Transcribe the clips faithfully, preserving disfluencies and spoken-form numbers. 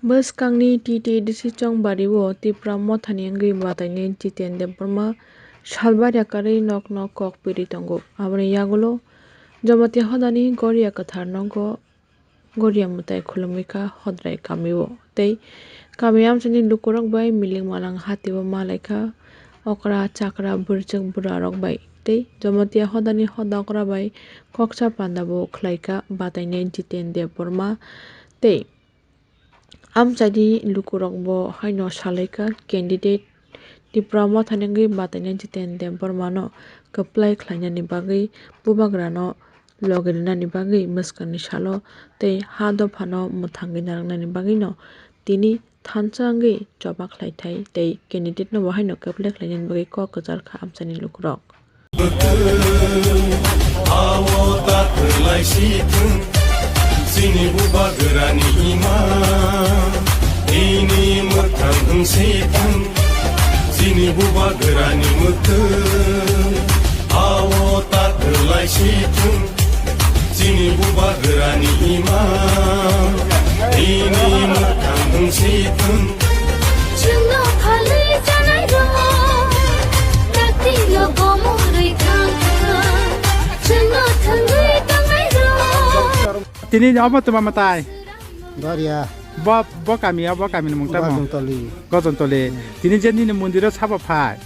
Bwskangni T T A D C chongbari-o Tipra Mothani wngwi batainai Jiten Debbarma salbari yakarwi nok nok kok piri tongo. Aboni yagulo Jamatia hodani Goria kwthar nogo Goria mwtai khulumwi kha Hodrai kamio tei kami amchaini lukurok bai miling malang hatio malaikha okra chakra bwrwchwk burarok bai tei Jamatia hodani hoda okra bai koksa pandabo khlaikha batainai Jiten Debbarma tei amchaini lukurokbo haino salaikha candidate Tipra Mothani wngwi batainai Jiten Debbarmano kwplai khlainani bagwi bubagrano logi rwnani bagwi mwskangni salo tei ha dophano mwthangwi narwknani bagwino tini thansa wngwi choba khlaithai tei candidate no bo haino kwplai khlainani bagwi kok kwchar kha amchaini lukurok. Awo ta kwlai si thung, chini bubagrani ima, ini mwthang wng si thung, chini bubagrani mwthang. Awo ta kwlai si thung, chini bubagrani ima, ini mwthang wng si thung. Chwngno phalwi chanai rok, taktino gomorwi thang thang. Chwngno thwngwi tongnai rok. Tini omo tuma mwtai? Goria. Bo, bo kami, bo kami ni mung tamo? Gojontoli. Gojontoli. Hmm. Tini je nini mondiro sabo phai?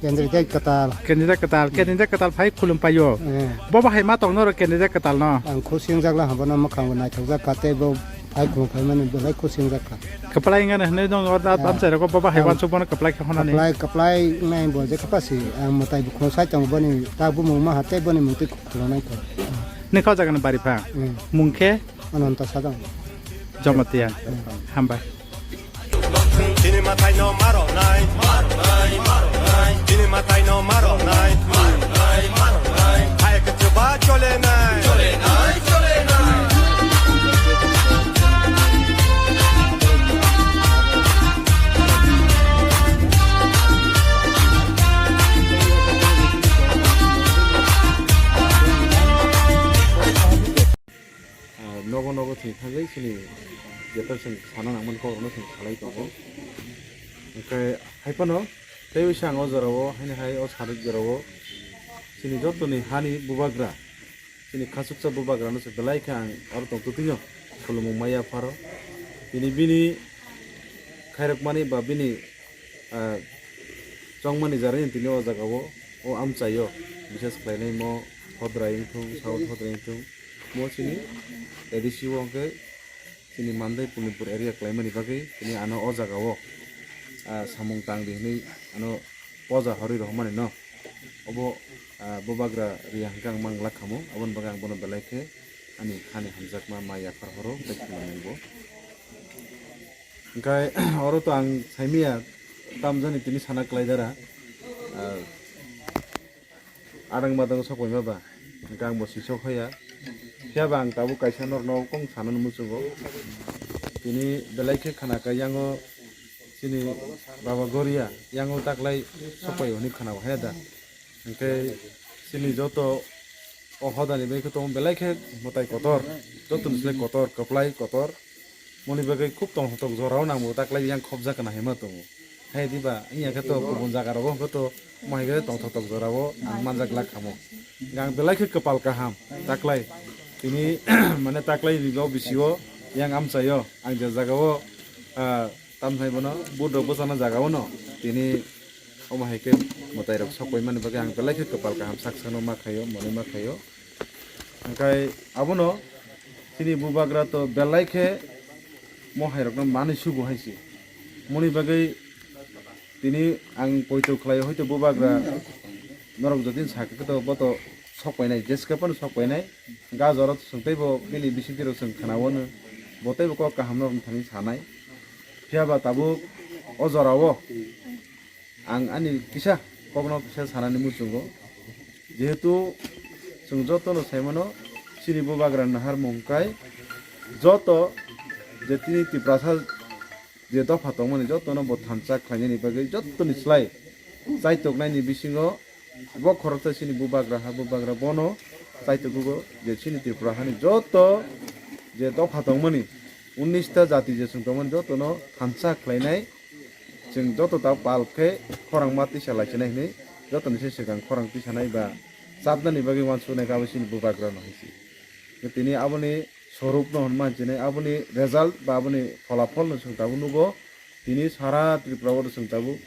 Kendri dek katal. Kendri dek katal, kendri dek katal phai khulum paio. Eh. Bo bahai ma tong noro kendri dek katal no? Ang khusing jak la habo no mwkhang bo naithok jak ka tei bo phai khulum phai mani belai khusing jak ka. Kwplai wngya hwnwi dong, o da, ah, tamsai rogo bo bahai, ah, wansuk bono kwplai khe honani. Kwplai, kwplai wngnai bo je kwpasi, ang mwtai bukhung sai tongo boni ta bumung ma ha tei boni mungtwi khulum nai kho. Nini kha o jaga ni bari pha? Hmm. Mung khe? Ananta Sadang. Jamatia. Hmm. Hambai. Chini mathai no maro nai. Chini mathai no maro nai. Hai kwchwba chole nai. Ah, nogo nogo chwng thangwi chini jeto chwng sana nangmani kokrokno chwng salai tongo. Hwnkhe hai phano tei wisa ang o jorao haino hai o sarik jorao chini jotoni hani bubagra, chini khachuksa bubagrano se belai khe ang oro tongtwtwino khulumung maya pharo. Tini bini khairokmani ba bini, ah, chongmani jarani tini o jagao, o amchaio, bises khlainai mo Hodrai wngthung, South Hodrai wngthung, mo chini A D C o hwnkhe chini Mandai Punipur area khlaimani bagwi tini ano o jagao, ah, samung tang di hwnwi ano poja horwi rohormani no. Obo, ah, bubagra riya hwnkhe ang mang glak khamu, aboni bagwi ang bono belai khe ani hani hamjakma ma yaphar horo tei khulumung bo. Hwnkhe oro to ang saimaya tamjani tini sana khlai dara. Ah, adang madang sok paima ba, hwnkhe ang bo sisok hoya. Phiya ba ang tabuk kaisa norno kong sanani muchungo. Tini belai khe khana kha yango chini Baba Goria yango taklai sok pai hwnwi khana bo haya da. Hwnkhe chini joto o hodani bai khe tongo belai khe mwtai kotor, jotoni slai kotor, kwplai kotor. Moni bagwi khub tongthok jorao nangbo taklai yang khobjak kana hima tongo. Hai diba, wngya khe to kubun jaga rogo hwnkhe to mohai khe tongthok jorao ang manjak lak khamo. Ang belai khe kwpal kaham taklai. Tini mane taklai ni bo bisio yang amchaio ang je jagao, ah, tamthai bono budok bwchana jagao no tini omo hai khe mwtai rok sok paimani bagwi ang belai khe kwpal kaham sak sakno ma khaio, moni ma khaio. Hwnkhe abono chini bubagra to belai khe mo hairokno manwi sugo hai se. Moni bagwi tini ang poito khlai hoito bubagra norok jotini sakha khe to bo to sok painai, jeske phano sok painai. Ga jora to chwng teibo bini bisingtwi rok chwng khna-o no, bo teibo kok kaham norok thani sanai. Phiya ba tabuk o jorao ang ani kisa kokno kisa sanani muchungo, jehetu chwng jotono saimano chini bubagra naharmung kai joto je tini Tiprasa je dopha tongmani jotono bo thansa khlainani bagwi jotoni slai chaitoknaini bisingo bo khoroksa chini bubagra ha, bubagra bono chaitokugo je chini Tripura hani joto je dopha tongmani Unnish ta jati je chwng tongmani jotono thansa khlainai, chwng joto ta pal khe khorang ma tisa lai sinai hinwi jotoni se swkang khorang tisanai ba chapnani bagwi uansuknai khe abo chini bubagrano hinsi. Tini aboni soroopno hwnma hinsinai, aboni result ba aboni pholapholno chwng tabuk nugo. Tini sara Tripura o chwng tabuk,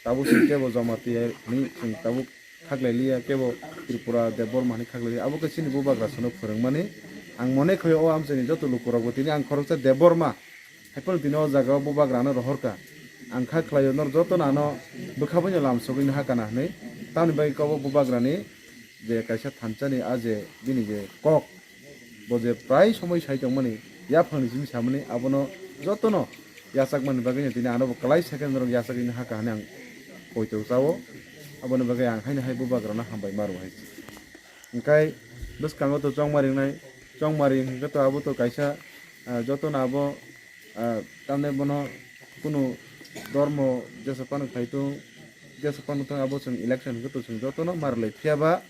tabuk chwng kebo Jamatia hinwi chwng tabuk khaklai liya, kebo Tripura Debbarma hinwi khaklai liya. Abo khe chini bubagra sono phwrwngmani. Ang mone khaio o amchaini joto lukurokbo tini ang khoroksa Debbarma, haiphano tini o jaga o bubagrano rohorkha. Ang kha khlaio, nor jotono ano bwkha baino lam sogwino hakana hinwi. Tamoni bagwi kebo bubagrani je kaisa thansani a je bini je kok, bo je prai somoi sai tongmani, yaphangni simi samani, abono jotono yachakmani bagwino tini ano bo kwlai second rok yachagwino hakha hinwi ang poito chao. Aboni bagwi ang haino hai bubagrano hambai ma rwo hai. Hwnkhe bwskango to chongmari wngnai, chongmari hwnkhe to abo to kaisa, ah, jotono abo, ah, tamni bono kunu dormo jesa phano khai tong, jesa phano tong abo chwng election hwnkhe to chwng jotono ma rwlai. Phiya ba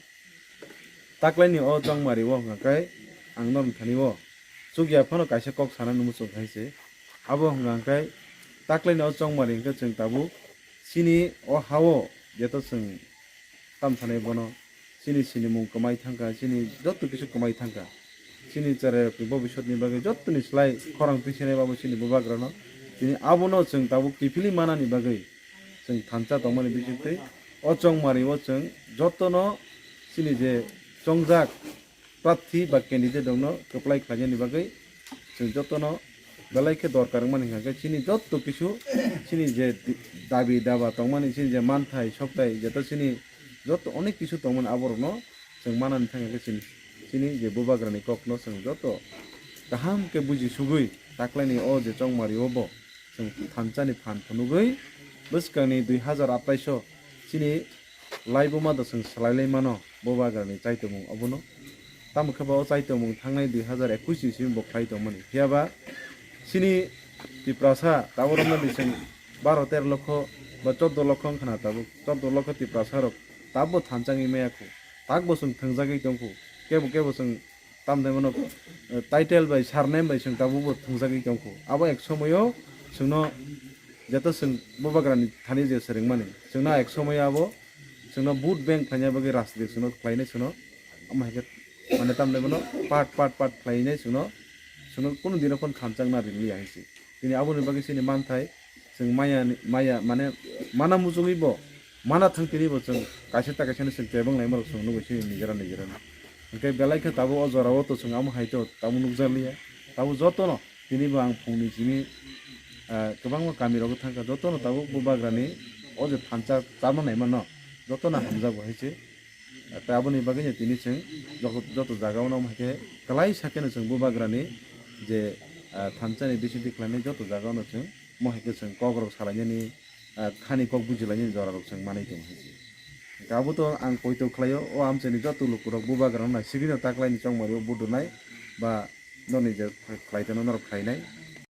taklaini o chongmari o hwnkha khe ang norni thani o chukya phano kaisa kok sana nung muchung hai se. Abo hwnkha khe taklaini o chongmari hwnkhe chwng tabuk chini o ha-o jeto chwng tam sanai bono chini sinimung kwmai thangkha, chini joto kisu kwmai thangkha. Chini cherai rokni bobiswtni bagwi jottoni slai khorang pisinai babo chini bubagrano. Tini abono chwng tabuk kiphilwi manani bagwi chwng thansa tongmani bisingtwi o chongmari o chwng jotono chini je chongjak prarthi ba candidate rokno kwplai khlainani bagwi chwng jotono belai khe dorkar wngmani hwnkha khe chini jotto kisu chini je di-, dabi daba tongmani, chini je manthai sokthai, jeto chini jotto onek kisu tongmani aborokno chwng manani thangkhe chini, chini je bubagrani kokno chwng jotto kaham khe buji sugwi taklaini o je chongmari o bo chwng thansani phan phunugwi bwskangni dui hazar atais o chini laibuma do chwng swlailai mano bubagrani chaitomung obono. Tamo khe ba o chaitomung thangnai dui hazar ekush ni simi bo khlai tongmani. Phiya ba chini Tiprasa tabuk romnani chwng baro tero lokho ba chordo lokho wngkha na tabuk. Chordo lokho Tiprasa rok tabukbo thansa wngwi maya kho. Takbo chwng thwngjagwi tong kho. Kebo kebo chwng tamni mano, eh, title bai surname bai chwng tabuk bo thwngjagwi tong kho. Abo ek somoyo chwngno jeto chwng bubagrani thani je swrwngmani, chwngno ek somoyo abo chwngno vote bank khlaina bagwi rajniti chwngno khlainai chwngno, omo hai khe mane tamni mano part part part khlainai chwngno, chwngno kunu dino phano thansa wngna riliya hai se. Tini aboni bagwi chini manthai chwng maya ni, maya mane mana muchungwi bo, mana thang tini bo chwng kaisa ta kaisa ni chwng tebang lai marok chwng nugwi chini nijera nijera ni. Hwnkhe belai khe tabuk o jora o to chwng amo hai to tabuk nukjak liya. Tabuk jotono tini bo ang phungni simi, ah, kwbangma kami rogo thangkha, jotono tabuk bubagrani o je thansa charma naima no jotono hamjago hai se. Tei aboni bagwino tini chwng joto, joto jagao no hai khe kwlai sa kheno chwng bubagrani je, ah, thansani bisingtwi khlainai joto jagao no chwng mo hai khe chwng kok rok salainani, ah, khani kok bujilainani jora rok chwng manwi tongo hai se. Hwnkhe abo to ang poito khlaio, o amchaini joto lukurok bubagrano naisigwino taklaini chongmario budunai ba noni je khlai tongno norok khlainai.